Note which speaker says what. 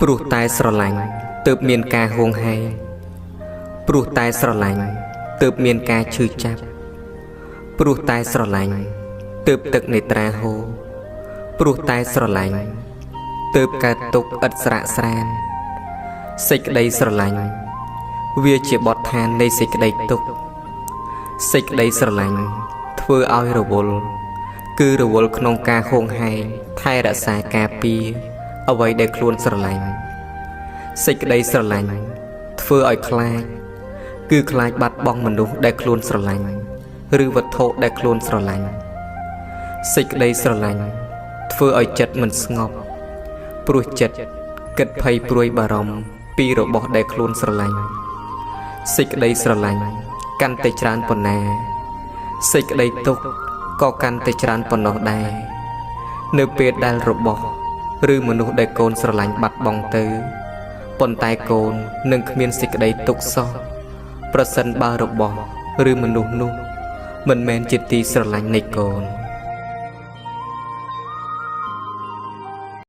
Speaker 1: ព្រោះតែស្រឡាញ់ទើបមានការហួងហែងព្រោះតែស្រឡាញ់ទើបមានការឈឺចាប់ព្រោះតែស្រឡាញ់ទើបទឹកនេត្រាហូរព្រោះតែស្រឡាញ់ទើបកើតទុក្ខឥតស្រាកស្រានសេចក្តីស្រឡាញ់វាជាបទដ្ឋាននៃសេចក្តីទុក្ខសេចក្តីស្រឡាញ់ធ្វើឲ្យរវល់គឺរវល់ក្នុងការហួងហែងថែរក្សាការពារអ្វីដែលខ្លួនស្រឡាញ់សេចក្តីស្រឡាញ់ធ្វើឲ្យខ្លាចគឺខ្លាចបាត់បង់មនុស្សដែលខ្លួនស្រឡាញ់ឬវត្ថុដែលខ្លួនស្រឡាញ់សេចក្តីស្រឡាញ់ធ្វើឲ្យចិត្តមិនស្ងប់ព្រោះចិត្តគិតភ័យព្រួយបារម្ភពីរបស់ដែលខ្លួនស្រឡាញ់សេចក្តីស្រឡាញ់កាន់តែច្រើនប៉ុណ្ណាសេចក្តីទុក្ខក៏កាន់តែច្រើនប៉ុណ្ណោះដែរនៅពេលដែលរបស់ឬមនុស្សដែលកូនស្រឡាញ់បាត់បង់ទៅប៉ុន្តែកូននឹងគ្មានសេចក្តីទុក្ខសោះប្រសិនបើរបស់ឬមនុស្សនោះមិនមែនជាទីស្រឡាញ់នៃកូន។